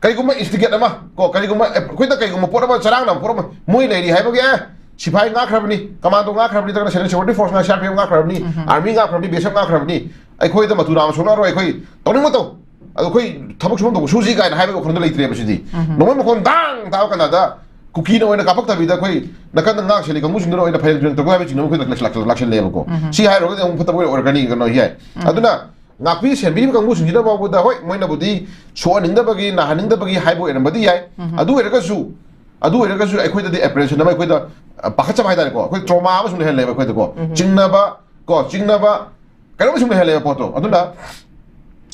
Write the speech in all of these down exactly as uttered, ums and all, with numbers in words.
ꯀꯔꯤꯒꯨꯝꯕ instigate ꯑꯃ ꯀꯣ, ꯀꯔꯤꯒꯨꯝꯕ ꯑꯩꯈꯣꯏꯗ ꯀꯔꯤꯒꯨꯝꯕ ꯄꯣꯠ ꯑꯃ, ꯆꯔꯥꯡꯅꯕ ꯄꯣꯠ ꯑꯃ ꯃꯣꯏ ꯂꯩꯔꯤ ꯍꯥꯏꯕꯒꯤ, ꯑꯦ, ꯁꯤꯐꯥꯏ ꯉꯥꯛꯈ꯭ꯔꯕꯅꯤ, ꯀꯃꯥꯟꯗꯣ ꯉꯥꯛꯈ꯭ꯔꯕꯅꯤ, ꯅꯠꯇ꯭ꯔꯒꯅ central security force ꯉꯥꯛ, C R P F ꯉꯥꯛꯈ꯭ꯔꯕꯅꯤ, army ꯉꯥꯛꯈ꯭ꯔꯕꯅꯤ, B S F ꯉꯥꯛꯈ꯭ꯔꯕꯅꯤ, ꯑꯩꯈꯣꯏꯗ ꯃꯇꯨ ꯅꯥꯝꯃ ꯁꯣꯛꯂꯛꯑꯔꯣꯏ, ꯑꯩꯈꯣꯏ ꯇꯧꯅꯤꯡꯕ ꯇꯧ, ꯑꯗꯣ ꯑꯩꯈꯣꯏ ꯊꯕꯛ ꯁꯨꯐꯝ ꯇꯧꯕ ꯁꯨꯁꯤ ꯀꯥꯏꯅ ꯍꯥꯏꯕꯒꯤ ꯋꯥꯈꯜꯗ ꯂꯩꯇ꯭ꯔꯦꯕ ꯁꯤꯗꯤ꯫ ꯅꯣꯡꯃꯩ ꯃꯈꯣꯟ ꯗꯥꯡ ꯇꯥꯕ ꯀꯥꯟꯗ ꯀꯨꯀꯤꯅ ꯑꯣꯏꯅ ꯀꯥꯞꯄꯛꯇꯕꯤꯗ ꯑꯩꯈꯣꯏ ꯅꯥꯀꯟꯗ ꯉꯥꯛ ꯁꯦꯜꯂꯤ ꯀꯥꯡꯕꯨꯁꯤꯡꯗꯨꯅ ꯑꯣꯏꯅ ꯐꯩꯔꯦꯡ ꯇꯨꯔꯦꯡ ꯇꯧꯒꯦ ꯍꯥꯏꯕ ꯆꯤꯡꯅꯕ ꯑꯩꯈꯣꯏꯗ ꯂꯥꯛꯁꯤꯜ-, ꯂꯥꯛꯁꯤꯜꯂꯦꯕꯀꯣ꯫ ꯁꯤ ꯍꯥꯏꯔꯨꯔꯒꯗꯤ ꯑꯃꯨꯛ ꯐꯠꯇꯕ ꯑꯣꯏꯔꯛꯀꯅꯤ ꯀꯩꯅꯣ ꯌꯥꯏ꯫ ꯑꯗꯨꯅ ꯉꯥꯛꯄꯤ ꯁꯦꯟꯕꯤꯔꯤꯕ ꯀꯥꯡꯕꯨꯁꯤꯡꯁꯤꯅ ꯐꯥꯎꯕꯗ, ꯍꯣꯏ, ꯃꯣꯏꯅꯕꯨꯗꯤ ꯁꯣꯛꯍꯟꯅꯤꯡꯗꯕꯒꯤ, ꯅꯥꯍꯟꯅꯤꯡꯗꯕꯒꯤ ꯍꯥꯏꯕ ꯑꯣꯏꯔꯝꯕꯗꯤ ꯌꯥꯏ꯫ ꯑꯗꯨ ꯑꯣꯏꯔꯒꯁꯨ, ꯑꯗꯨ ꯑꯣꯏꯔꯒꯁꯨ ꯑꯩꯈꯣꯏꯗꯗꯤ apprehension ꯑꯃ, ꯑꯩꯈꯣꯏꯗ, ꯑ, ꯄꯥꯈꯠꯆꯕ ꯍꯥꯏꯇꯥꯔꯦꯀꯣ, ꯑꯩꯈꯣꯏ trauma ꯑꯃꯁꯨ ꯂꯩꯍꯜꯂꯦꯕ ꯑꯩꯈꯣꯏꯗꯀꯣ꯫ ꯆꯤꯡꯅꯕ ꯀꯣ, ꯆꯤꯡꯅꯕ ꯀꯩꯅꯣꯝ ꯁꯨꯝ ꯂꯩꯍꯜꯂꯦꯕ ꯄꯣꯠꯇꯣ꯫ ꯑꯗꯨꯅ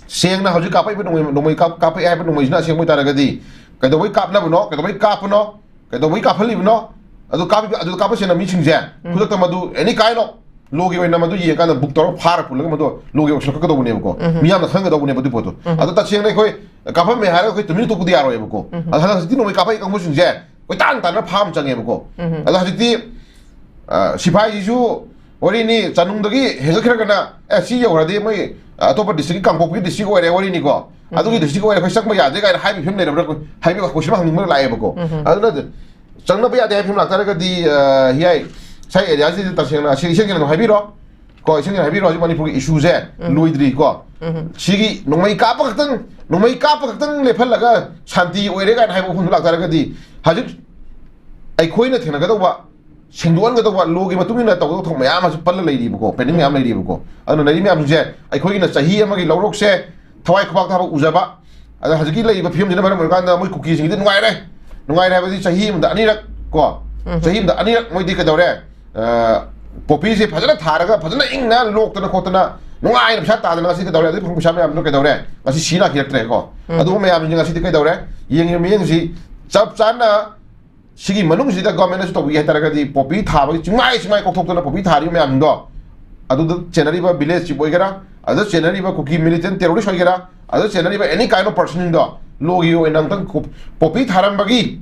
ꯁꯦꯡꯅ ꯍꯧꯖꯤꯛ ꯀꯥꯞꯄꯛꯏꯕ ꯅꯣꯡꯃꯩ, ꯅꯣꯡꯃꯩ ꯀꯥꯞ-, ꯀꯥꯞꯄꯛꯑꯦ ꯍꯥꯏꯕ ꯅꯣꯡꯃꯩꯁꯤꯅ ꯑꯁꯦꯡꯕ ꯑꯣꯏꯇꯥꯔꯒꯗꯤ ꯀꯩꯗꯧꯕꯩ ꯀꯥꯞꯅꯕꯅꯣ, ꯀꯩꯗꯧꯕꯩ ꯀꯥꯞꯄꯅꯣ, ꯀꯩꯗꯧꯕꯩ ꯀꯥꯞꯍꯜꯂꯤꯕꯅꯣ, ꯑꯗꯨ ꯀꯥꯞꯄꯤꯕ, ꯑꯗꯨ ꯀꯥꯞꯄ ꯁꯦꯟꯅꯕ ꯃꯤꯁꯤꯡꯁꯦ ꯈꯨꯗꯛꯇ ꯃꯗꯨ any kind of lawꯒꯤ ꯑꯣꯏꯅ ꯃꯗꯨ ꯌꯦꯡꯉꯀꯥꯟꯗ book ꯇꯧꯔꯒ ꯐꯥꯔ ꯄꯨꯜꯂꯒ ꯃꯗꯨ lawꯒꯤ ꯑꯣꯏꯅ ꯁꯣꯛꯀꯗꯧꯕꯅꯦꯕꯀꯣ꯫ ꯃꯤꯌꯥꯝꯅ ꯈꯪꯒꯗꯧꯕꯅꯦꯕ ꯑꯗꯨ ꯄꯣꯠꯇꯣ꯫ ꯑꯗꯣ ꯇꯁꯦꯡꯅ ꯑꯩꯈꯣꯏ ꯀꯥꯞꯄꯝꯃꯦ ꯍꯥꯏꯔꯒ ꯑꯩꯈꯣꯏ ꯇꯨꯃꯤꯟ ꯂꯩꯊꯣꯛꯄꯗꯤ ꯌꯥꯔꯣꯏꯕꯀꯣ꯫ ꯑꯗꯣ ꯍꯧꯖꯤꯛꯇꯤ ꯅꯣꯡꯃꯩ ꯀꯥꯞꯄꯛꯏ ꯀꯥꯡꯕꯨꯁꯤꯡꯁꯦ ꯀꯣꯏꯇꯥꯟ ꯇꯥꯟꯅ ꯐꯥꯕ ꯆꯪꯉꯦꯕꯀꯣ꯫ ꯑꯗꯣ ꯍꯧꯖꯤꯛꯇꯤ ꯑ, ꯁꯤꯐꯥꯏꯁꯤꯁꯨ ꯋꯥꯔꯤꯅꯤ, ꯆꯥꯅꯨꯡꯗꯒꯤ ꯍꯦꯟꯒꯠꯈ꯭ꯔꯒꯅ, "ꯑꯦ, ꯁꯤ ꯌꯧꯈ꯭ꯔꯗꯤ ꯃꯣꯏ, ꯑ, ꯑꯇꯣꯞꯄ districtꯀꯤ, ꯀꯥꯡꯄꯣꯛꯄꯤ district ꯑꯣꯏꯔꯦ ꯋꯥꯔꯤꯅꯤꯀꯣ, ꯑꯗꯨꯒꯤ district ꯑꯣꯏꯔꯦ, ꯑꯩꯈꯣꯏ ꯆꯪꯕ ꯌꯥꯗꯦ" ꯀꯥꯏꯅ ꯍꯥꯏꯕ ꯐꯤꯕꯝ ꯂꯩꯔꯕ꯭ꯔꯥ? ꯍꯥꯏꯕ question ꯑꯃ ꯍꯪꯅꯤꯡꯕ ꯂꯥꯛꯑꯦꯕꯀꯣ꯫ ꯑꯗꯨꯅ ꯆꯪꯅꯕ ꯌꯥꯗꯦ ꯍꯥꯏꯕ ꯐꯤꯕꯝ ꯂꯥꯛꯇꯥꯔꯒꯗꯤ, ꯑ, ꯍꯤꯌꯥꯏ, ꯁꯥꯏ areaꯁꯤꯗꯤ ꯇꯁꯦꯡꯅ ꯑꯁꯤ ꯏꯁꯦꯡ ꯁꯦꯡꯅ ꯑꯗꯨꯝ ꯍꯥꯏꯕꯤꯔꯣ ꯀꯣ, ꯏꯁꯦꯡ ꯁꯦꯡꯅ ꯍꯥꯏꯕꯤꯔꯣ, ꯍꯧꯖꯤꯛ ꯃꯅꯤꯄꯨꯔꯒꯤ issueꯁꯦ ꯂꯣꯏꯗ꯭ꯔꯤ ꯀꯣ꯫ ꯁꯤꯒꯤ ꯅꯣꯡꯃꯩ ꯀꯥꯞꯄ ꯈꯛꯇꯪ, ꯅꯣꯡꯃꯩ ꯀꯥꯞꯄ ꯈꯛꯇꯪ ꯂꯦꯞꯍꯜꯂꯒ ꯁꯥꯟꯇꯤ ꯑꯣꯏꯔꯦ ꯀꯥꯏꯅ ꯍꯥꯏꯕ ꯋꯥꯐꯝꯗꯨ ꯂꯥꯛꯇꯥꯔꯒꯗꯤ, ꯍꯧꯖꯤꯛ ꯑꯩꯈꯣꯏꯅ ꯊꯦꯡꯅꯒꯗꯧꯕ, ꯁꯦꯡꯗꯣꯛꯍꯟꯒꯗꯧꯕ, lawꯒꯤ ꯃꯇꯨꯡ ꯏꯟꯅ ꯇꯧꯒꯗꯧꯕ ꯊꯕꯛ ꯃꯌꯥꯝ ꯑꯃꯁꯨ ꯄꯜꯂ ꯂꯩꯔꯤꯕꯀꯣ, pending ꯃꯌꯥꯝ ꯂꯩꯔꯤꯕꯀꯣ꯫ ꯑꯗꯨꯅ ꯂꯩꯔꯤ ꯃꯌꯥꯝꯁꯤꯡꯁꯦ ꯑꯩꯈꯣꯏꯒꯤꯅ ꯆꯍꯤ ꯑꯃꯒꯤ ꯂꯧꯔꯣꯛꯁꯦ ꯊꯋꯥꯏ ꯈꯨꯕꯥꯛ ꯊꯥꯕ ꯎꯖꯕ, ꯑꯗ ꯍꯧꯖꯤꯛꯀꯤ ꯂꯩꯔꯤꯕ ꯐꯤꯕꯝꯁꯤꯅ ꯃꯔꯝ ꯑꯣꯏꯔꯀꯥꯟꯗ ꯃꯣꯏ ꯀꯨꯀꯤꯁꯤꯡꯒꯤꯗꯤ ꯅꯨꯡꯉꯥꯏꯔꯦ꯫ ꯅꯨꯡꯉꯥꯏꯔꯦ ꯍꯥꯏꯕꯗꯤ ꯆꯍꯤ ꯑꯃꯗ ꯑꯅꯤꯔꯛ ꯀꯣ, ꯆꯍꯤ ꯑꯃꯗ ꯑꯅꯤꯔꯛ ꯃꯣꯏꯗꯤ ꯀꯩꯗꯧꯔꯦ? ꯑ, ꯄꯣꯄꯤꯁꯦ ꯐꯖꯅ ꯊꯥꯔꯒ ꯐꯖꯅ ꯏꯪꯅ ꯂꯣꯛꯇꯅ ꯈꯣꯠꯇꯅ ꯅꯨꯡꯉꯥꯏꯅ ꯄꯩꯁꯥ ꯇꯥꯗꯅ ꯉꯁꯤ ꯀꯩꯗꯧꯔꯦ? ꯑꯗꯨꯒꯤ ꯐꯪꯕ ꯄꯩꯁꯥ ꯃꯌꯥꯝꯗꯨꯅ ꯀꯩꯗꯧꯔꯦ? ꯉꯁꯤ ꯁꯤ ꯂꯥꯛꯈꯤꯔꯛꯇ꯭ꯔꯦꯀꯣ꯫ ꯑꯗꯨꯒꯨꯝꯕ ꯃꯌꯥꯝꯁꯤꯡꯁꯦ ꯉꯁꯤꯗꯤ ꯀꯩꯗꯧꯔꯦ? ꯌꯦꯡꯉꯤꯕ ꯃꯤꯠꯌꯦꯡꯁꯤ ꯆꯞ ꯆꯥꯅ ꯁꯤꯒꯤ ꯃꯅꯨꯡꯁꯤꯗ governmentꯅꯁꯨ ꯇꯧꯕꯤꯒꯦ ꯍꯥꯏꯇꯥꯔꯒꯗꯤ, ꯄꯣꯄꯤ ꯊꯥꯕꯒꯤ ꯆꯤꯡꯃꯥꯏ ꯆꯤꯡꯃꯥꯏ ꯀꯣꯛꯊꯣꯛꯇꯅ ꯄꯣꯄꯤ ꯊꯥꯔꯤꯕ ꯃꯌꯥꯝꯗꯣ, ꯑꯗꯨꯗ ꯆꯦꯟꯅꯔꯤꯕ village chief ꯑꯣꯏꯒꯦꯔꯥ, ꯑꯗꯨꯗ ꯆꯦꯟꯅꯔꯤꯕ ꯀꯨꯀꯤ militant terrorist ꯑꯣꯏꯒꯦꯔꯥ, ꯑꯗꯨꯗ ꯆꯦꯟꯅꯔꯤꯕ any kind of personꯁꯤꯡꯗꯣ, lawꯒꯤ ꯑꯣꯏꯅ ꯑꯃꯨꯛꯇꯪ ꯀꯣ-, ꯄꯣꯄꯤ ꯊꯥꯔꯝꯕꯒꯤ,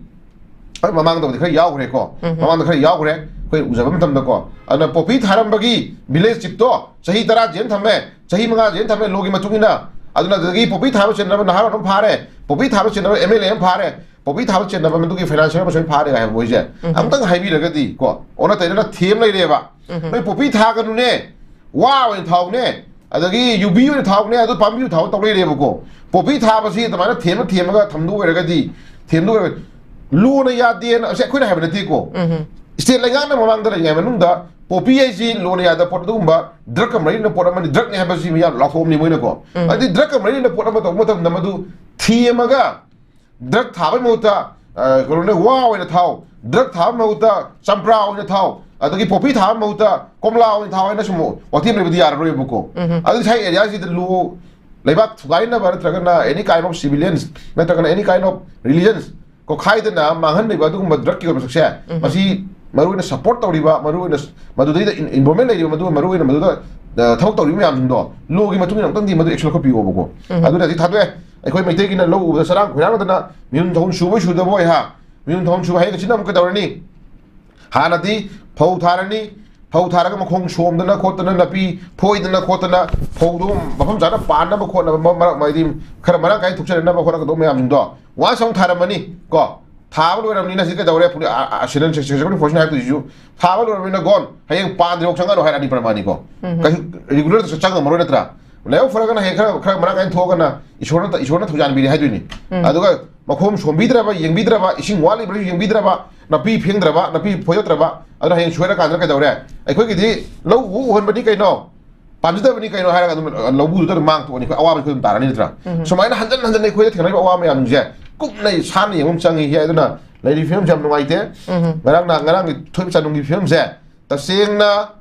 ꯍꯣꯏ, ꯃꯃꯥꯡꯗꯕꯨꯗꯤ ꯈꯔ ꯌꯥꯎꯈ꯭ꯔꯦꯀꯣ, ꯃꯃꯥꯡꯗ ꯈꯔ ꯌꯥꯎꯈ꯭ꯔꯦ ꯑꯩꯈꯣꯏ ꯎꯖꯕ ꯃꯇꯝꯗꯀꯣ꯫ ꯑꯗꯨꯅ ꯄꯣꯄꯤ ꯊꯥꯔꯝꯕꯒꯤ village chiefꯇꯣ ꯆꯍꯤ ꯇꯔꯥ jail ꯊꯝꯃꯦ, ꯆꯍꯤ ꯃꯉꯥ jail ꯊꯝꯃꯦ, lawꯒꯤ ꯃꯇꯨꯡ ꯏꯟꯅ ꯑꯗꯨꯅ ꯑꯗꯨꯗꯒꯤ ꯄꯣꯄꯤ ꯊꯥꯕ ꯆꯦꯟꯅꯕ ꯅꯍꯥꯔꯣꯜ ꯑꯃ ꯐꯥꯔꯦ, ꯄꯣꯄꯤ ꯊꯥꯕ ꯆꯦꯟꯅꯕ ꯑꯦꯝ ꯑꯦꯜ ꯑꯦ ꯑꯃ ꯐꯥꯔꯦ, ꯄꯣꯄꯤ ꯊꯥꯕ ꯆꯦꯟꯅꯕ ꯃꯗꯨꯒꯤ ꯐꯥꯏꯅꯥꯟꯁꯤꯌꯦꯜ ꯑꯃꯁꯨ ꯐꯥꯔꯦ ꯍꯥꯏꯕ ꯃꯣꯏꯁꯦ꯫ ꯎꯝ꯫ ꯑꯃꯨꯛꯇꯪ ꯍꯥꯏꯕꯤꯔꯒꯗꯤ ꯀꯣ, ꯑꯣꯟꯅ ꯇꯩꯅꯅ ꯊꯦꯝ ꯂꯩꯔꯦꯕ꯫ ꯎꯝ꯫ ꯅꯣꯏ ꯄꯣꯄꯤ ꯊꯥꯒꯅꯨꯅꯦ, ꯋꯥ ꯑꯣꯏꯅ ꯊꯥꯎꯅꯦ, ꯑꯗꯒꯤ ꯌꯨꯕꯤ ꯑꯣꯏꯅ ꯊꯥꯎꯅꯦ, ꯑꯗꯨ ꯄꯥꯝꯕꯤ ꯑꯣꯏꯅ ꯊꯥꯎ ꯇꯧ ꯂꯩꯔꯦꯕꯀꯣ꯫ ꯄꯣꯄꯤ ꯊꯥꯕꯁꯤ ꯑꯗꯨꯃꯥꯏꯅ ꯊꯦꯝꯃ ꯊꯦꯝꯃꯒ ꯊꯝꯗꯣꯛ ꯑꯣꯏꯔꯒꯗꯤ, ꯊꯦꯝꯗꯣꯛ ꯑꯣꯏꯔꯒꯗꯤ ꯂꯣꯅ ꯌꯥꯗꯦꯅ ꯑꯁꯤ ꯑꯩꯈꯣꯏꯅ ꯍꯥꯏꯕ ꯅꯠꯇꯦꯀꯣ꯫ ꯎꯝ꯫ ꯁ꯭ꯇꯦꯠ ꯂꯩꯉꯥꯛꯅ ꯃꯃꯥꯡꯗ ꯂꯩꯔꯤꯉꯩ ꯃꯅꯨꯡꯗ ꯄꯣꯄꯤ ꯍꯥꯏꯁꯤ ꯂꯣꯅ ꯌꯥꯗꯕ ꯄꯣꯠ, ꯑꯗꯨꯒꯨꯝꯕ ꯗ꯭ꯔꯒꯀ ꯃꯔꯤ ꯂꯩꯅꯕ ꯄꯣꯠ ꯑꯃꯅꯤ, ꯗ꯭ꯔꯒꯅꯤ ꯍꯥꯏꯕꯁꯤ ꯃꯤꯌꯥꯝ ꯂꯥꯎꯊꯣꯛꯑꯝꯅꯤ ꯃꯣꯏꯅꯀꯣ꯫ ꯎꯝ꯫ ꯑꯗꯨꯗꯤ ꯗ꯭ꯔꯒꯀ ꯃꯔꯤ ꯂꯩꯅꯕ ꯄꯣꯠ ꯑꯃ ꯇꯧꯕ ꯃꯇꯝꯗ ꯃꯗꯨ ꯊꯦꯝꯃꯒ ꯗ꯭ꯔꯒ ꯊꯥꯕꯒꯤ ꯃꯍꯨꯠꯇ, ꯑ, ꯀꯩꯅꯣꯅꯦ, ꯋꯥ ꯑꯣꯏꯅ ꯊꯥꯎ, ꯗ꯭ꯔꯒ ꯊꯥꯕꯒꯤ ꯃꯍꯨꯠꯇ ꯆꯝꯄ꯭ꯔꯥ ꯑꯣꯏꯅ ꯊꯥꯎ, ꯑꯗꯒꯤ ꯄꯣꯄꯤ ꯊꯥꯕꯒꯤ ꯃꯍꯨꯠꯇ ꯀꯣꯝꯂꯥ ꯑꯣꯏꯅ ꯊꯥꯎ ꯍꯥꯏꯅ ꯁꯨꯝ ꯋꯥꯊꯤ ꯑꯃ ꯂꯩꯕꯗꯤ ꯌꯥꯔꯔꯣꯏꯕꯀꯣ꯫ ꯎꯝ꯫ ꯑꯗꯨ ꯉꯁꯥꯏ ꯑꯦꯔꯤꯌꯥꯁꯤꯗ ꯂꯣ, ꯂꯩꯕꯥꯛ ꯊꯨꯒꯥꯏꯅꯕ ꯅꯠꯇ꯭ꯔꯒꯅ any kind of civilians ꯅꯠꯇ꯭ꯔꯒꯅ any kind of religions ꯀꯣ ꯈꯥꯏꯗꯅ ꯃꯥꯡꯍꯟꯕꯤꯕ ꯑꯗꯨꯒꯨꯝꯕ ꯗ꯭ꯔꯒꯀꯤ ꯑꯣꯏꯕ ꯃꯁꯛꯁꯦ, ꯎꯝ꯫ ꯃꯁꯤ ꯃꯔꯨꯑꯣꯏꯅ ꯁꯞꯄꯣꯔꯠ ꯇꯧꯔꯤꯕ, ꯃꯔꯨꯑꯣꯏꯅ ꯃꯗꯨꯗꯩꯗ ꯏꯟ-, ꯏꯟꯚꯣꯜꯞꯃꯦꯟ ꯂꯩꯔꯤꯕ, ꯃꯗꯨ ꯃꯔꯨꯑꯣꯏꯅ ꯃꯗꯨꯗ, ꯑ, ꯊꯕꯛ ꯇꯧꯔꯤꯕ ꯃꯌꯥꯝꯁꯤꯡꯗꯣ ꯂꯣꯒꯤ ꯃꯇꯨꯡ ꯏꯟꯅ ꯑꯃꯨꯛꯇꯪꯗꯤ ꯃꯗꯨ ꯑꯦꯛꯁꯟ ꯂꯧꯈꯠꯄꯤꯌꯣꯕꯀꯣ꯫ ꯎꯝ꯫ ꯑꯗꯨꯅ ꯍꯧꯖꯤꯛ ꯊꯥꯗꯣꯛꯑꯦ꯫ ꯑꯩꯈꯣꯏ ꯃꯩꯇꯩꯒꯤꯅ ꯂꯧ ꯎꯕꯗ ꯆꯔꯥꯡ ꯈꯣꯏꯔꯥꯡꯗꯅ ꯃꯤꯍꯨꯟ ꯊꯥꯍꯨꯟ ꯁꯨꯕꯣꯏ ꯁꯨꯗꯕꯣꯏ ꯍꯥ, ꯃꯤꯍꯨꯟ ꯊꯥꯍꯨꯟ ꯁꯨꯕ ꯍꯌꯦꯡ ꯑꯁꯤꯅ ꯑꯃꯨꯛ ꯀꯩꯗꯧꯔꯅꯤ? ꯍꯥꯟꯅꯗꯤ ꯐꯧ ꯊꯥꯔꯅꯤ, ꯐꯧ ꯊꯥꯔꯒ ꯃꯈꯣꯡ ꯁꯣꯝꯗꯅ ꯈꯣꯠꯇꯅ, ꯅꯥꯄꯤ ꯐꯣꯏꯗꯅ ꯈꯣꯠꯇꯅ, ꯐꯧꯗꯣ ꯃꯐꯝ ꯆꯥꯅ ꯄꯥꯟꯅꯕ ꯈꯣꯠꯅꯕ, ꯃ-, ꯃꯔꯛ, ꯍꯥꯏꯗꯤ ꯈꯔ ꯃꯔꯥꯡ ꯀꯥꯏꯅ ꯊꯣꯛꯆꯔꯛꯅꯕ ꯍꯣꯠꯅꯒꯗꯧꯕ ꯃꯌꯥꯝꯁꯤꯡꯗꯣ once ꯑꯃꯨꯛ ꯊꯥꯔꯝꯃꯅꯤ ꯀꯣ꯫ ꯊꯥꯕ ꯂꯣꯏꯔꯕꯅꯤꯅ ꯁꯤ ꯀꯩꯗꯧꯔꯦ? ꯄꯨꯂꯤ-, ꯑ, ꯑ, ꯁꯤꯔꯟ ꯁꯦ-, ꯁꯦ-, ꯁꯦꯀ꯭ꯌꯨꯔꯤꯇꯤ ꯐꯣꯔꯁꯅ ꯍꯥꯏꯔꯛꯇꯣꯏꯁꯤꯁꯨ, ꯊꯥꯕ ꯂꯣꯏꯔꯕꯅꯤꯅ ꯒꯣꯟ, ꯍꯌꯦꯡ ꯄꯥꯟꯗ꯭ꯔꯤꯐꯥꯎ ꯆꯪꯉꯛꯑꯅꯨ ꯍꯥꯏꯔꯛꯑꯅꯤ ꯄ꯭ꯔꯃꯥꯅꯤꯀꯣ꯫ ꯎꯝ꯫ ꯀꯩꯁꯨ ꯔꯤꯒꯨꯂꯔ ꯆꯪꯉꯝꯃꯔꯣꯏ ꯅꯠꯇ꯭ꯔꯥ? ꯂꯥꯏꯕꯛ ꯐꯔꯒꯅ ꯍꯌꯦꯡ ꯈꯔ, ꯈꯔ ꯃꯔꯥꯡ ꯀꯥꯏꯅ ꯊꯣꯛꯑꯒꯅ ꯏꯁꯣꯔꯅ, ꯏꯁꯣꯔꯅ ꯊꯧꯖꯥꯟꯕꯤꯔꯦ ꯍꯥꯏꯗꯣꯏꯅꯤ꯫ ꯎꯝ꯫ ꯑꯗꯨꯒ ꯃꯈꯣꯡ ꯁꯣꯝꯕꯤꯗ꯭ꯔꯕ, ꯌꯦꯡꯕꯤꯗ꯭ꯔꯕ, ꯏꯁꯤꯡ ꯋꯥꯠꯂꯤꯕ꯭ꯔꯥꯁꯨ ꯌꯦꯡꯕꯤꯗ꯭ꯔꯕ, ꯅꯥꯄꯤ ꯐꯦꯡꯗ꯭ꯔꯕ, ꯅꯥꯄꯤ ꯐꯣꯏꯗꯠꯇ꯭ꯔꯕ, ꯑꯗꯨꯅ ꯍꯌꯦꯡ ꯁꯣꯏꯔꯀꯥꯟꯗ ꯀꯩꯗꯧꯔꯦ? ꯑꯩꯈꯣꯏꯒꯤꯗꯤ ꯂꯧ ꯎ ꯎꯍꯟꯕꯅꯤ ꯀꯩꯅꯣ, ꯄꯥꯟꯖꯗꯕꯅꯤ ꯀꯩꯅꯣ ꯍꯥꯏꯔꯒ ꯑꯗꯨꯝ, ꯑ, ꯂꯧꯕꯨꯛꯇꯨꯗ ꯑꯗꯨꯝ ꯃꯥꯡ ꯊꯣꯛꯑꯅꯤ꯫ ꯑꯩꯈꯣꯏ ꯑꯋꯥꯕꯁꯤ ꯑꯩꯈꯣꯏ ꯑꯗꯨꯝ ꯇꯥꯔꯅꯤ ꯅꯠꯇ꯭ꯔꯥ? ꯎꯝ꯫ ꯁꯨꯃꯥꯏꯅ ꯍꯟꯖꯟ ꯍꯟꯖꯟ ꯑꯩꯈꯣꯏꯗ ꯊꯦꯡꯅꯔꯤꯕ ꯑꯋꯥꯕ ꯃꯌꯥꯝꯁꯦ ꯀꯨꯞꯅ ꯁꯥꯟꯅ ꯌꯦꯡꯕ ꯑꯃ ꯆꯪꯉꯤ꯫ ꯑꯗꯨꯅ ꯂꯩꯔꯤꯕ ꯐꯤꯕꯝꯁꯦ ꯌꯥꯝ ꯅꯨꯡꯉꯥꯏꯇꯦ꯫ ꯎꯝ꯫ ꯉꯔꯥꯡ ꯅꯍꯥꯟ, ꯉꯔꯥꯡꯒꯤ ꯊꯣꯛꯏꯕ ꯆꯥꯗꯣꯡꯒꯤ ꯐꯤꯕꯝꯁꯦ ꯇꯁꯦꯡꯅ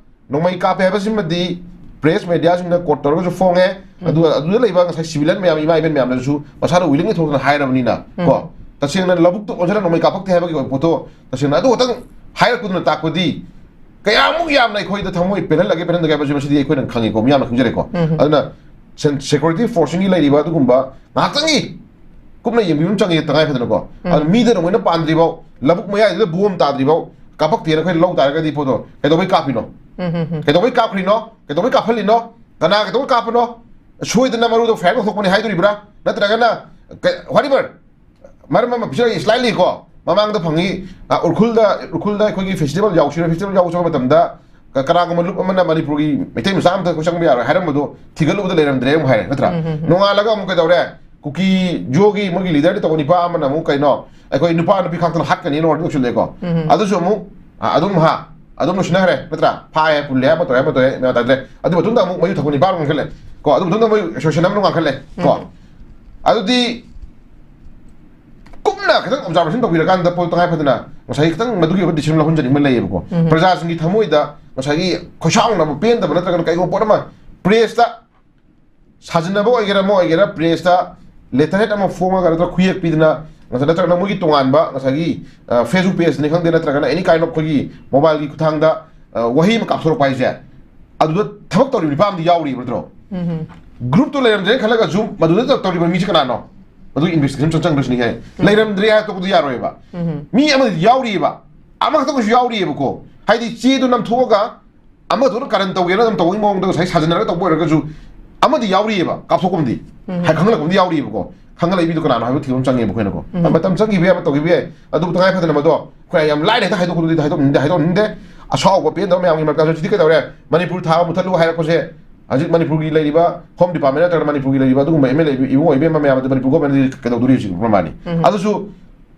ꯅꯣꯡꯃꯩ ꯀꯥꯞꯄꯦ ꯍꯥꯏꯕꯁꯤꯃꯗꯤ ꯄ꯭ꯔꯦꯁ ꯃꯦꯗꯤꯌꯥꯁꯤꯡꯅ ꯀꯣꯠ ꯇꯧꯔꯒꯁꯨ ꯐꯣꯡꯉꯦ꯫ ꯎꯝ꯫ ꯑꯗꯨꯒ ꯑꯗꯨꯗ ꯂꯩꯕ ꯉꯁꯥꯏ ꯁꯤꯚꯤꯂꯤꯌꯟ ꯃꯌꯥꯝ, ꯏꯃꯥ ꯏꯕꯦꯟ ꯃꯌꯥꯝꯅꯁꯨ ꯃꯁꯥꯗ ꯋꯤꯂꯤꯡꯂꯤ ꯊꯣꯛꯇꯅ ꯍꯥꯏꯔꯕꯅꯤꯅ, ꯎꯝ꯫ ꯀꯣ, ꯇꯁꯦꯡꯅ ꯂꯧꯕꯨꯛꯇ ꯑꯣꯟꯁꯤꯜꯂꯒ ꯅꯣꯡꯃꯩ ꯀꯥꯞꯄꯛꯇꯦ ꯍꯥꯏꯕꯒꯤ ꯑꯣꯏꯕ ꯄꯣꯠꯇꯣ ꯇꯁꯦꯡꯅ ꯑꯗꯨ ꯈꯛꯇꯪ ꯍꯥꯏꯔꯛꯄꯗꯨꯅ ꯇꯥꯛꯄꯗꯤ ꯀꯌꯥꯃꯨꯛ ꯌꯥꯝꯅ ꯑꯩꯈꯣꯏꯗ ꯊꯃꯣꯏ ꯄꯦꯜꯍꯜꯂꯒꯦ, ꯄꯦꯜꯍꯟꯗꯒꯦ ꯍꯥꯏꯕꯁꯤꯗꯤ ꯑꯩꯈꯣꯏꯅ ꯈꯪꯉꯤꯀꯣ, ꯃꯤꯌꯥꯝꯅ ꯈꯪꯖꯔꯦꯀꯣ꯫ ꯎꯝ꯫ ꯑꯗꯨꯅ ꯁꯦꯟ-, ꯁꯦꯀ꯭ꯌꯨꯔꯤꯇꯤ ꯐꯣꯔꯁꯁꯤꯡꯒꯤ ꯂꯩꯔꯤꯕ ꯑꯗꯨꯒꯨꯝꯕ ꯉꯥꯏꯍꯥꯛꯇꯪꯒꯤ ꯀꯨꯞꯅ ꯌꯦꯡꯕꯤꯕ ꯑꯃ ꯆꯪꯉꯤ ꯇꯉꯥꯏ ꯐꯗꯅꯀꯣ꯫ ꯎꯝ꯫ ꯑꯗꯨ ꯃꯤꯗ ꯅꯣꯡꯃꯩꯅ ꯄꯥꯟꯗ꯭ꯔꯤꯐꯥꯎ, ꯂꯧꯕꯨꯛ ꯃꯌꯥꯏꯗꯨꯗ ꯕꯣꯝ ꯇꯥꯗ꯭ꯔꯤꯐꯥꯎ ꯀꯥꯞꯄꯛꯇꯦꯅ ꯑꯩꯈꯣꯏ ꯂꯧ ꯇꯥꯔꯒꯗꯤ ꯄꯣꯠꯇꯣ ꯀꯩꯗꯧꯕꯩ ꯀꯥꯞꯄꯤꯅꯣ? ꯎꯝ, ꯎꯝ, ꯎꯝ꯫ ꯀꯩꯗꯧꯕꯩ ꯀꯥꯞꯈ꯭ꯔꯤꯅꯣ? ꯀꯩꯗꯧꯕꯩ ꯀꯥꯞꯍꯜꯂꯤꯅꯣ? ꯀꯅꯥ ꯀꯩꯗꯧꯕꯩ ꯀꯥꯞꯄꯅꯣ? ꯁꯣꯏꯗꯅ ꯃꯔꯨꯗꯣ ꯐꯥꯏꯌꯔ ꯇꯧꯊꯣꯛꯄꯅꯤ ꯍꯥꯏꯗꯣꯔꯤꯕ꯭ꯔꯥ? ꯅꯠꯇ꯭ꯔꯒꯅ ꯀ-, whatever, ꯃꯔꯝ ꯑꯃ ꯄꯤꯁꯤꯔꯒ slightly ꯀꯣ, ꯃꯃꯥꯡꯗ ꯐꯪꯉꯤ, ꯑ, ꯎꯔꯈꯨꯜꯗ, ꯎꯔꯈꯨꯜꯗ ꯑꯩꯈꯣꯏꯒꯤ ꯐꯦꯁꯇꯤꯚꯦꯜ ꯌꯥꯎꯁꯤꯔ, ꯐꯦꯁꯇꯤꯚꯦꯜ ꯌꯥꯎꯕ ꯆꯠꯄ ꯃꯇꯝꯗ ꯀ-, ꯀꯅꯥꯒꯨꯝꯕ ꯂꯨꯞ ꯑꯃꯅ ꯃꯅꯤꯄꯨꯔꯒꯤ ꯃꯩꯇꯩ ꯃꯆꯥ ꯑꯝꯇ ꯑꯩꯈꯣꯏ ꯆꯪꯕ ꯌꯥꯔꯣꯏ ꯍꯥꯏꯔꯝꯕꯗꯣ ꯊꯤꯒꯠꯂꯨꯕꯗ ꯂꯩꯔꯝꯗ꯭ꯔꯦ ꯑꯃꯨꯛ ꯍꯥꯏꯔꯦ, ꯅꯠꯇ꯭ꯔꯥ? ꯎꯝ, ꯎꯝ, ꯎꯝ꯫ ꯅꯣꯡꯉꯥꯜꯂꯒ ꯑꯃꯨꯛ ꯀꯩꯗꯧꯔꯦ? ꯀꯨꯀꯤ ꯖꯣꯒꯤ ꯃꯣꯏꯒꯤ ꯂꯤꯗꯔꯗꯤ ꯇꯧꯕ ꯅꯤꯄꯥ ꯑꯃꯅ ꯑꯃꯨꯛ ꯀꯩꯅꯣ, ꯑꯩꯈꯣꯏ ꯅꯨꯄꯥ ꯅꯨꯄꯤ ꯈꯥꯛꯇꯅ ꯍꯥꯠꯀꯅꯤꯅ ꯑꯣꯔꯗꯔ ꯇꯧꯁꯤꯜꯂꯛꯑꯦꯀꯣ꯫ ꯎꯝ꯫ ꯑꯗꯨꯁꯨ ꯑꯃꯨꯛ, ꯑ, ꯑꯗꯨꯝ ꯍꯥ, ꯑꯗꯨꯝ ꯂꯣꯏꯁꯤꯟꯅꯈ꯭ꯔꯦ, ꯅꯠꯇ꯭ꯔꯥ? ꯐꯥꯏ ꯍꯥꯏ, ꯄꯨꯜꯂꯦ ꯍꯥꯏ, ꯑꯃ ꯇꯧꯔꯦ, ꯑꯃ ꯇꯧꯔꯦ, ꯃꯦꯟ ꯇꯥꯗ꯭ꯔꯦ꯫ ꯑꯗꯨ ꯃꯇꯨꯡꯗ ꯑꯃꯨꯛ ꯃꯌꯨ ꯊꯛꯄ ꯅꯤꯄꯥ ꯑꯃꯨꯛ ꯉꯥꯡꯁꯤꯜꯂꯦ ꯀꯣ꯫ ꯑꯗꯨ ꯃꯇꯨꯡꯗ ꯃꯣꯏ ꯑꯦꯁꯣꯁꯤꯌꯦꯁꯟ ꯑꯃ ꯉꯥꯡꯈꯠꯂꯦ ꯀꯣ꯫ ꯎꯝ꯫ ꯑꯗꯨꯗꯤ ꯀꯨꯞꯅ ꯈꯤꯇꯪ ꯑꯣꯕꯖꯥꯔꯕꯦꯁꯟ ꯇꯧꯕꯤꯔꯀꯥꯟꯗ ꯄꯣꯠ ꯇꯉꯥꯏ ꯐꯗꯅ ꯉꯁꯥꯏꯒꯤ ꯈꯤꯇꯪ ꯃꯗꯨꯒꯤ ꯑꯣꯏꯕ ꯗꯤꯁꯤꯖꯟ ꯂꯧꯍꯟꯖꯅꯤꯡꯕ ꯂꯩꯌꯦꯕꯀꯣ꯫ ꯎꯝ꯫ ꯄ꯭ꯔꯖꯥꯁꯤꯡꯒꯤ ꯊꯃꯣꯏꯗ ꯉꯁꯥꯏꯒꯤ ꯈꯣꯏꯁꯥꯎꯅꯕ, ꯄꯦꯟꯗꯕ ꯅꯠꯇ꯭ꯔꯒꯅ ꯀꯩꯒꯨꯝꯕ ꯄꯣꯠ ꯑꯃ ꯄ꯭ꯔꯦꯁꯇ ꯁꯥꯖꯤꯟꯅꯕ ꯑꯣꯏꯒꯦꯔꯥ ꯑꯃ ꯑꯣꯏꯒꯦꯔꯥ, ꯄ꯭ꯔꯦꯁꯇ ꯂꯦꯇꯔꯍꯦꯗ ꯑꯃ ꯐꯣꯡꯉꯒ ꯅꯠꯇ꯭ꯔꯒ ꯈꯨꯌꯦꯛ ꯄꯤꯗꯅ ꯅꯠꯇ꯭ꯔꯒꯅ ꯃꯣꯏꯒꯤ ꯇꯣꯉꯥꯟꯕ ꯉꯁꯥꯏꯒꯤ, ꯑ, Facebook ꯄꯦꯖꯅꯤ ꯈꯪꯗꯦ, ꯅꯠꯇ꯭ꯔꯒꯅ ꯑꯦꯅꯤ ꯀꯥꯏꯟ ꯑꯣꯐ ꯑꯩꯈꯣꯏꯒꯤ ꯃꯣꯕꯥꯏꯜꯒꯤ ꯈꯨꯠꯊꯥꯡꯗ, ꯑ, ꯋꯥꯍꯩ ꯑꯃ ꯀꯥꯞꯊꯣꯔꯛꯄ ꯍꯥꯏꯁꯦ, ꯑꯗꯨꯗ ꯊꯕꯛ ꯇꯧꯔꯤꯕ ꯅꯤꯄꯥ ꯑꯃꯗꯤ ꯌꯥꯎꯔꯤꯕ ꯅꯠꯇ꯭ꯔꯣ? ꯎꯝ꯫ ꯒ꯭ꯔꯨꯞꯇꯣ ꯂꯩꯔꯝꯗ꯭ꯔꯦꯅ ꯈꯜꯂꯒꯁꯨ ꯃꯗꯨꯗ ꯇꯧꯔꯤꯕ ꯃꯤꯁꯦ ꯀꯅꯥꯅꯣ? ꯃꯗꯨꯒꯤ ꯏꯟꯚꯦꯁꯇꯤꯒꯦꯁꯟ ꯆꯪ-, ꯆꯪꯗꯣꯏꯁꯤꯅꯤ ꯍꯥꯏ꯫ ꯎꯝ꯫ ꯂꯩꯔꯝꯗ꯭ꯔꯦ ꯍꯥꯏ ꯇꯣꯛꯄꯗꯤ ꯌꯥꯔꯣꯏꯕ꯫ ꯎꯝ꯫ ꯃꯤ ꯑꯃꯗꯤ ꯌꯥꯎꯔꯤꯑꯕ, ꯑꯃꯈꯛꯇꯪꯁꯨ ꯌꯥꯎꯔꯤꯑꯕꯀꯣ꯫ ꯍꯥꯏꯗꯤ ꯆꯦꯗꯣ ꯅꯝꯊꯣꯛꯑꯒ ꯑꯃꯗꯨꯅ ꯀꯔꯟ ꯇꯧꯒꯦꯅ ꯑꯗꯨꯝ ꯇꯧꯕꯒꯤ ꯃꯑꯣꯡꯗ ꯉꯁꯥꯏ ꯁꯥꯖꯤꯟꯅꯔꯒ ꯇꯧꯕ ꯑꯣꯏꯔꯒꯁꯨ ꯑꯃꯗꯤ ꯌꯥꯎꯔꯤꯑꯕ, ꯀꯥꯞꯊꯣꯛꯄ ꯑꯃꯗꯤ꯫ ꯎꯝ꯫ ꯍꯥꯏ ꯈꯪꯍꯜꯂꯛꯄ ꯑꯃꯗꯤ ꯌꯥꯎꯔꯤꯑꯕꯀꯣ꯫ ꯈꯪꯍꯜꯂꯛꯏ ꯃꯤꯗꯣ ꯀꯅꯥꯅꯣ ꯍꯥꯏꯕ ꯊꯤꯕ ꯑꯃ ꯆꯪꯉꯦꯕ ꯑꯩꯈꯣꯏꯅꯀꯣ꯫ ꯎꯝ꯫ ꯃꯇꯝ ꯆꯪꯈꯤꯕ ꯌꯥꯏ, ꯑꯃ ꯇꯧꯈꯤꯕ ꯌꯥꯏ, ꯑꯗꯨꯕꯨ ꯇꯉꯥꯏ ꯐꯗꯅ ꯃꯗꯣ ꯑꯩꯈꯣꯏꯅ ꯌꯥꯝ ꯂꯥꯏꯅ ꯍꯦꯛꯇ ꯍꯥꯏꯗꯣꯛꯄꯗꯨꯗꯤ ꯍꯥꯏꯗꯣꯛꯅꯤꯡꯗꯦ, ꯍꯥꯏꯗꯣꯛꯅꯤꯡꯗꯦ꯫ ꯑꯁꯥꯎꯕ ꯄꯦꯟꯗꯕ ꯃꯌꯥꯝꯒꯤ ꯃꯔꯛꯇ ꯍꯧꯖꯤꯛꯇꯤ ꯀꯩꯗꯧꯔꯦ? ꯃꯅꯤꯄꯨꯔ ꯊꯥꯕ ꯃꯨꯊꯠꯂꯨ ꯍꯥꯏꯔꯛꯄꯁꯦ ꯍꯧꯖꯤꯛ ꯃꯅꯤꯄꯨꯔꯒꯤ ꯂꯩꯔꯤꯕ ꯍꯣꯝ ꯗꯤꯄꯥꯔꯠꯃꯦꯟ ꯅꯠꯇ꯭ꯔꯒ ꯃꯅꯤꯄꯨꯔꯒꯤ ꯂꯩꯔꯤꯕ ꯑꯗꯨꯒꯨꯝꯕ ꯑꯦꯝ ꯑꯦꯜ ꯑꯦ ꯏꯕꯨꯡꯉꯣ ꯏꯕꯦꯝꯃ ꯃꯌꯥꯝ ꯑꯗꯨ ꯃꯅꯤꯄꯨꯔ ꯒꯣꯔꯃꯦꯟꯗꯗꯤ ꯀꯩꯗꯧꯗꯣꯔꯤ ꯍꯧꯖꯤꯛ ꯃꯃꯥꯅꯤ? ꯎꯝ꯫ ꯑꯗꯨꯁꯨ,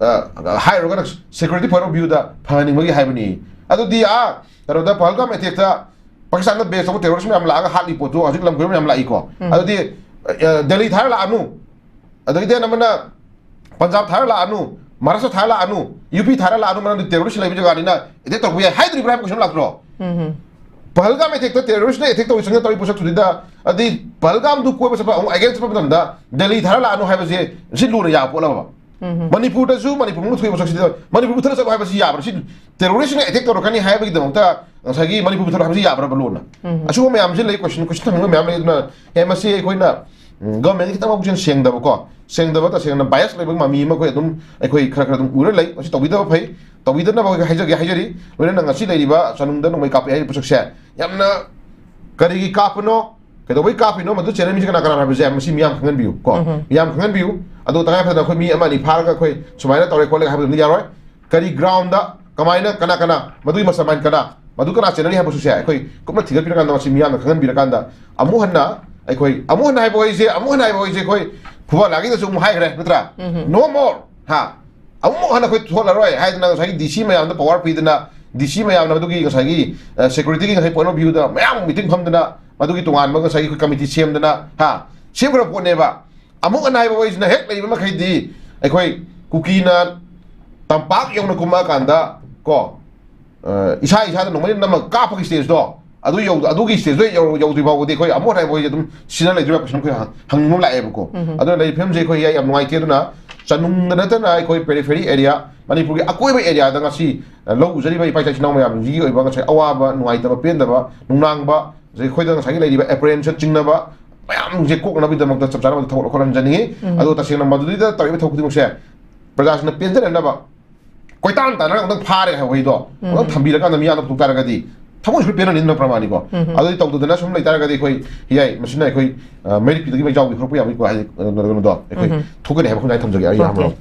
ꯑ, ꯍꯥꯏꯔꯨꯔꯒꯅ ꯁꯦꯀ꯭ꯌꯨꯔꯤꯇꯤ ꯄꯣꯏꯟ ꯑꯣꯐ ꯚ꯭ꯌꯨꯗ ꯐꯍꯟꯅꯤꯡꯕꯒꯤ ꯍꯥꯏꯕꯅꯤ꯫ ꯑꯗꯨꯗꯤ ꯑꯥ ꯀꯩꯅꯣꯗ ꯄꯍꯜꯒꯥꯝ ꯑꯦꯇꯦꯛꯇ ꯄꯥꯀꯤꯁꯇꯥꯟꯗ ꯕꯦꯁ ꯇꯧꯕ ꯇꯦꯔꯣꯔꯤꯁ ꯃꯌꯥꯝ ꯂꯥꯛꯑꯒ ꯍꯥꯠꯂꯤ ꯄꯣꯠꯇꯣ ꯍꯧꯖꯤꯛ ꯂꯝ ꯀꯣꯏꯕ ꯃꯌꯥꯝ ꯂꯥꯛꯏꯀꯣ꯫ ꯎꯝ꯫ ꯑꯗꯨꯗꯤ, ꯑ, ꯗꯦꯜꯂꯤ ꯊꯥꯔ ꯂꯥꯛꯑꯅꯨ, ꯑꯗꯒꯤꯗꯤ ꯑꯅꯝꯕꯅ ꯄꯟꯖꯥꯕ ꯊꯥꯔ ꯂꯥꯛꯑꯅꯨ, ꯃꯍꯥꯔꯥꯁꯇ꯭ꯔ ꯊꯥꯔ ꯂꯥꯛꯑꯅꯨ, ꯌꯨ ꯄꯤ ꯊꯥꯔ ꯂꯥꯛꯑꯅꯨ, ꯃꯔꯝꯗꯤ ꯇꯦꯔꯣꯔꯤꯁ ꯂꯩꯕ ꯖꯒꯥꯅꯤꯅ ꯑꯦꯇꯦꯛ ꯇꯧꯔꯛꯄ ꯌꯥꯏ ꯍꯥꯏꯗꯣꯔꯤꯕ꯭ꯔꯥ ꯍꯥꯏꯕ ꯀꯣꯏꯁꯟ ꯂꯥꯛꯇ꯭ꯔꯣ? ꯎꯝ꯫ ꯄꯍꯜꯒꯥꯝ ꯑꯦꯇꯦꯛꯇ ꯇꯦꯔꯣꯔꯤꯁꯅ ꯑꯦꯇꯦꯛ ꯇꯧꯔꯤ ꯆꯪꯉ ꯇꯧꯔꯤ ꯄꯣꯠꯁꯛꯇꯨꯗ, ꯑꯗꯩ ꯄꯍꯜꯒꯥꯝꯗꯨ ꯀꯣꯏꯕ ꯆꯠꯄ ꯑꯃꯨꯛ ꯑꯦꯒꯦꯟꯁ ꯆꯠꯄ ꯃꯇꯝꯗ ꯗꯦꯜꯂꯤ ꯊꯥꯔ ꯂꯥꯛꯑꯅꯨ ꯍꯥꯏꯕꯁꯦ ꯁꯤ ꯂꯨꯅ ꯌꯥꯕ ꯄꯣꯠ ꯑꯃ꯫ ꯎꯝ꯫ ꯃꯅꯤꯄꯨꯔꯗꯁꯨ ꯃꯅꯤꯄꯨꯔ ꯃꯅꯨꯡꯗ ꯊꯣꯛꯏꯕ ꯄꯣꯠꯁꯛꯁꯤꯗ ꯃꯅꯤꯄꯨꯔ ꯃꯨꯊꯠꯂ ꯆꯠꯂꯣ ꯍꯥꯏꯕꯁꯤ ꯌꯥꯕ꯭ꯔꯥ? ꯁꯤ ꯇꯦꯔꯣꯔꯤꯁꯅ ꯑꯦꯇꯦꯛ ꯇꯧꯔꯛꯀꯅꯤ ꯍꯥꯏꯕꯒꯤꯗꯃꯛꯇ ꯉꯁꯥꯏꯒꯤ ꯃꯅꯤꯄꯨꯔ ꯃꯨꯊꯠꯂꯣ ꯍꯥꯏꯕꯁꯤ ꯌꯥꯕ꯭ꯔꯕ ꯂꯣꯟꯅ? ꯎꯝ꯫ ꯑꯁꯤꯒꯨꯝꯕ ꯃꯌꯥꯝꯁꯤ ꯂꯩ, ꯀꯣꯏꯁꯟ, ꯀꯣꯏꯁꯟ ꯍꯪꯕ ꯃꯌꯥꯝ ꯂꯩ꯫ ꯑꯗꯨꯅ ꯑꯦ, ꯃꯁꯤ ꯑꯩꯈꯣꯏꯅ, ꯎꯝ, ꯒꯚꯔꯟꯃꯦꯟꯠꯀꯤ ꯈꯤꯇꯪ ꯄꯨꯛꯆꯦꯜ ꯁꯦꯡꯗꯕꯀꯣ, ꯁꯦꯡꯗꯕ, ꯇꯁꯦꯡꯅ ꯕꯥꯏꯁ ꯂꯩꯕ ꯃꯃꯤ ꯑꯃ ꯑꯩꯈꯣꯏ ꯑꯗꯨꯝ, ꯑꯩꯈꯣꯏ ꯈꯔ ꯈꯔ ꯑꯗꯨꯝ ꯎꯔ ꯂꯩ꯫ ꯃꯁꯤ ꯇꯧꯕꯤꯗꯕ ꯐꯩ, ꯇꯧꯕꯤꯗꯅꯕ ꯑꯩꯈꯣꯏ ꯍꯥꯏꯖꯒꯦ, ꯍꯥꯏꯖꯔꯤ꯫ ꯂꯣꯏꯅꯅ ꯉꯁꯤ ꯂꯩꯔꯤꯕ ꯆꯅꯨꯡꯗ ꯅꯣꯡꯃꯩ ꯀꯥꯞꯄꯦ ꯍꯥꯏꯔꯤꯕ ꯄꯣꯠꯁꯛꯁꯦ ꯌꯥꯝꯅ ꯀꯔꯤꯒꯤ ꯀꯥꯞꯄꯅꯣ, ꯀꯩꯗꯧꯕꯩ ꯀꯥꯞꯄꯤꯅꯣ, ꯃꯗꯨ ꯆꯦꯟꯅꯔꯝꯃꯤꯁꯦ ꯀꯅꯥ ꯀꯅꯥꯅꯣ ꯍꯥꯏꯕꯁꯦ ꯃꯁꯤ ꯃꯤꯌꯥꯝ ꯈꯪꯍꯟꯕꯤꯌꯨ ꯀꯣ꯫ ꯎꯝ꯫ ꯃꯤꯌꯥꯝ ꯈꯪꯍꯟꯕꯤꯌꯨ꯫ ꯑꯗꯣ ꯇꯉꯥꯏ ꯐꯗꯅ ꯑꯩꯈꯣꯏ ꯃꯤ ꯑꯃ ꯑꯅꯤ ꯐꯥꯔꯒ ꯑꯩꯈꯣꯏ ꯁꯨꯃꯥꯏꯅ ꯇꯧꯔꯦ ꯈꯣꯠꯂꯦ ꯍꯥꯏꯕꯗꯨꯝꯗꯤ ꯌꯥꯔꯣꯏ꯫ ꯀꯔꯤ ground ꯗ, ꯀꯃꯥꯏꯅ, ꯀꯅꯥ ꯀꯅꯥ, ꯃꯗꯨꯒꯤ mastermind ꯀꯅꯥ, ꯃꯗꯨ ꯀꯅꯥ ꯆꯦꯟꯅꯔꯤ ꯍꯥꯏꯕꯁꯨ ꯁꯦ ꯑꯩꯈꯣꯏ ꯀꯨꯞꯅ ꯊꯤꯒꯠꯄꯤꯔꯀꯥꯟꯗ, ꯃꯁꯤ ꯃꯤꯌꯥꯝꯅ ꯈꯪꯍꯟꯕꯤꯔꯀꯥꯟꯗ, ꯑꯃꯨꯛ ꯍꯟꯅ ꯑꯩꯈꯣꯏ, ꯑꯃꯨꯛ ꯍꯟꯅ ꯍꯥꯏꯕ ꯋꯥꯍꯩꯁꯦ, ꯑꯃꯨꯛ ꯍꯟꯅ ꯍꯥꯏꯕ ꯋꯥꯍꯩꯁꯦ ꯑꯩꯈꯣꯏ ꯐꯨꯕꯥꯂꯥꯒꯤꯗꯁꯨ ꯑꯃꯨꯛ ꯍꯥꯏꯈ꯭ꯔꯦ ꯅꯠꯇ꯭ꯔꯥ? ꯎꯝ꯫ No more, ꯍꯥ? ꯑꯃꯨꯛ ꯍꯟꯅ ꯑꯩꯈꯣꯏ ꯊꯣꯛꯂꯔꯣꯏ ꯍꯥꯏꯗꯅ ꯉꯁꯥꯏꯒꯤ D C ꯃꯌꯥꯝꯗ power ꯄꯤꯗꯅ, D C ꯃꯌꯥꯝꯅ ꯃꯗꯨꯒꯤ ꯉꯁꯥꯏꯒꯤ, ꯑ, security ꯒꯤ ꯉꯁꯥꯏ point of view ꯗ ꯃꯌꯥꯝ meeting ꯐꯝꯗꯅ, ꯃꯗꯨꯒꯤ ꯇꯣꯉꯥꯟꯕ ꯉꯁꯥꯏꯒꯤ ꯑꯩꯈꯣꯏ committee ꯁꯦꯝꯗꯅ, ꯍꯥ, ꯁꯦꯝꯈ꯭ꯔꯕ ꯄꯣꯠꯅꯦꯕ꯫ ꯑꯃꯨꯛ ꯍꯟꯅ ꯍꯥꯏꯕ ꯋꯥꯍꯩꯁꯤꯅ ꯍꯦꯛ ꯂꯩꯕ ꯃꯈꯩꯗꯤ ꯑꯩꯈꯣꯏ ꯀꯨꯀꯤꯅ ꯇꯝꯄꯥꯛ ꯌꯧꯅ ꯀꯨꯝꯃꯛꯑꯀꯥꯟꯗ ꯀꯣ, ꯑ, ꯏꯁꯥ ꯏꯁꯥꯗ ꯅꯣꯡꯃꯩ ꯅꯝꯃꯒ ꯀꯥꯞꯄꯒꯤ stage ꯗꯣ, ꯑꯗꯨ ꯌꯧ-, ꯑꯗꯨꯒꯤ stage ꯗꯣ ꯌꯧ-, ꯌꯧꯗ꯭ꯔꯤ ꯐꯥꯎꯕꯗꯤ ꯑꯩꯈꯣꯏ ꯑꯃꯨꯛ ꯍꯟꯅ ꯍꯥꯏꯕ ꯋꯥꯍꯩꯁꯦ ꯑꯗꯨꯝ ꯁꯤꯖꯤꯟꯅ ꯂꯩꯗꯣꯏꯔꯥ question ꯑꯩꯈꯣꯏ ꯍꯪ-, ꯍꯪꯅꯤꯡꯕ ꯑꯃ ꯂꯥꯛꯑꯦꯕꯀꯣ꯫ ꯎꯝ꯫ ꯑꯗꯨꯅ ꯂꯩꯔꯤꯕ ꯐꯤꯕꯝꯁꯦ ꯑꯩꯈꯣꯏ ꯌꯥꯝ ꯅꯨꯡꯉꯥꯏꯇꯦ꯫ ꯑꯗꯨꯅ ꯆꯅꯨꯡꯗ ꯅꯠꯇꯅ ꯑꯩꯈꯣꯏ periphery area, ꯃꯅꯤꯄꯨꯔꯒꯤ ꯑꯀꯣꯏꯕ area ꯗ ꯉꯁꯤ, ꯑ, ꯂꯧ ꯎꯖꯔꯤꯕ ꯏꯄꯥ ꯏꯆꯥ ꯏꯆꯤꯟ ꯏꯅꯥꯎ ꯃꯌꯥꯝꯁꯤꯒꯤ ꯑꯣꯏꯕ ꯉꯁꯥꯏ ꯑꯋꯥꯕ, ꯅꯨꯡꯉꯥꯏꯇꯕ, ꯄꯦꯟꯗꯕ, ꯑꯗꯩ ꯑꯩꯈꯣꯏꯗ ꯉꯁꯥꯏꯒꯤ ꯂꯩꯔꯤꯕ apprehension ꯆꯤꯡꯅꯕ ꯃꯌꯥꯝꯁꯦ ꯀꯣꯛꯅꯕꯒꯤꯗꯃꯛꯇ ꯆꯞ ꯆꯥꯅ ꯊꯕꯛ ꯂꯧꯈꯠꯍꯟꯖꯅꯤꯡꯉꯤ꯫ ꯎꯝ꯫ ꯑꯗꯣ ꯇꯁꯦꯡꯅ ꯃꯗꯨꯗꯩꯗ ꯇꯧꯔꯤꯕ ꯊꯕꯛ ꯈꯨꯗꯤꯡꯃꯛꯁꯦ ꯄ꯭ꯔꯖꯥꯁꯤꯡꯅ ꯄꯦꯟꯖꯅꯅꯕ ꯀꯣꯏꯇꯥꯟ ꯇꯥꯟꯅꯔꯒ ꯑꯃꯨꯛꯇꯪ ꯐꯥꯔꯦ ꯍꯥꯏꯕ ꯋꯥꯍꯩꯗꯣ ꯎꯝ꯫ ꯑꯃꯨꯛꯇꯪ ꯊꯝꯕꯤꯔꯀꯥꯟꯗ ꯃꯤꯌꯥꯝꯅ ꯄꯨꯊꯣꯛ ꯇꯥꯔꯒꯗꯤ ꯊꯃꯣꯏꯁꯨ ꯄꯦꯟꯅꯅꯤꯅ ꯄ꯭ꯔꯃꯥꯅꯤꯀꯣ꯫ ꯎꯝ꯫ ꯑꯗꯨꯗꯤ ꯇꯧꯗꯗꯅ ꯁꯨꯝ ꯂꯩꯇꯥꯔꯒꯗꯤ ꯑꯩꯈꯣꯏ ꯌꯥꯏ, ꯃꯁꯤꯅ ꯑꯩꯈꯣꯏ, ꯑ, ꯃꯩꯔꯤꯛꯀꯤꯗꯒꯤ ꯃꯩꯖꯥꯎꯒꯤ ꯍꯧꯔꯛꯄ ꯌꯥꯕꯒꯤꯀꯣ, ꯍꯥꯏꯗꯤ, ꯑ, ꯀꯩꯅꯣꯗꯣ ꯑꯩꯈꯣꯏ ꯎꯝ꯫ ꯊꯣꯛꯀꯅꯤ ꯍꯥꯏꯕ ꯑꯩꯈꯣꯏꯅ ꯊꯝꯖꯒꯦ꯫ ꯑꯩ ꯑꯣꯀꯦ꯫ ꯌꯥꯝꯅ